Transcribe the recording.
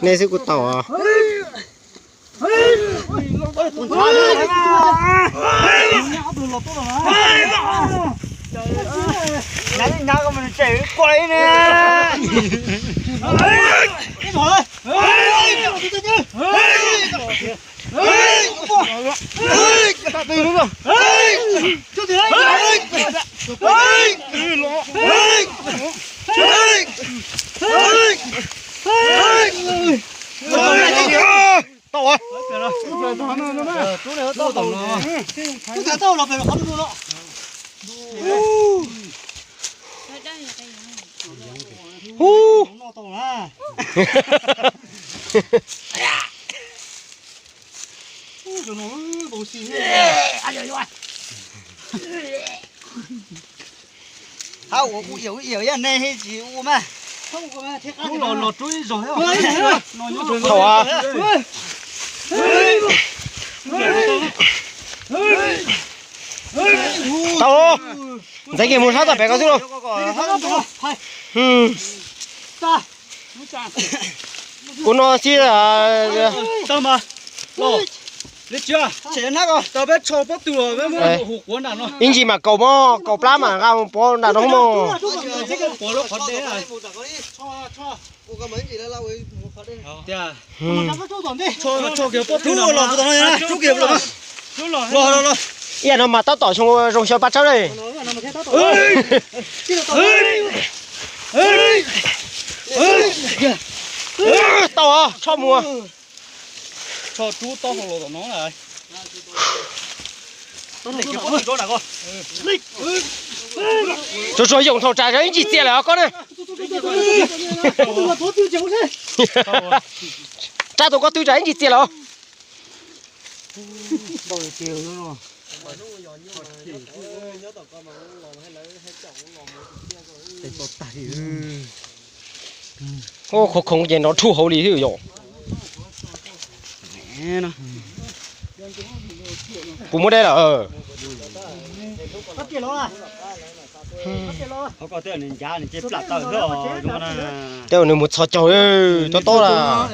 Nej xwb kuj tau os. Tau. Hu. Hab ua ib yam ib yam ib yam nej tsis ua mas. Los los rub ib zog. Thaum tau. Ntxeev kiag mus sab tom pem ko xwb lauj. Kuv no xib. Ib ntsis mam kaum mog, kaum plab mam nqa mus pov nram no mog. Ib yam no mas tab tom zoo xyov paj tshawb li. Tau os, tsho mus. Tsuas tsuas yoom thaum tsam ib ntsis txias lawm os koj ne. Rab tus koj twb tsam ib ntsis txias lawm. Khov khoov ces nrov rhuj hauv li thiab yom. Kuv muab deb lawm. Tej nws mus txhos caug, tob tob lawm.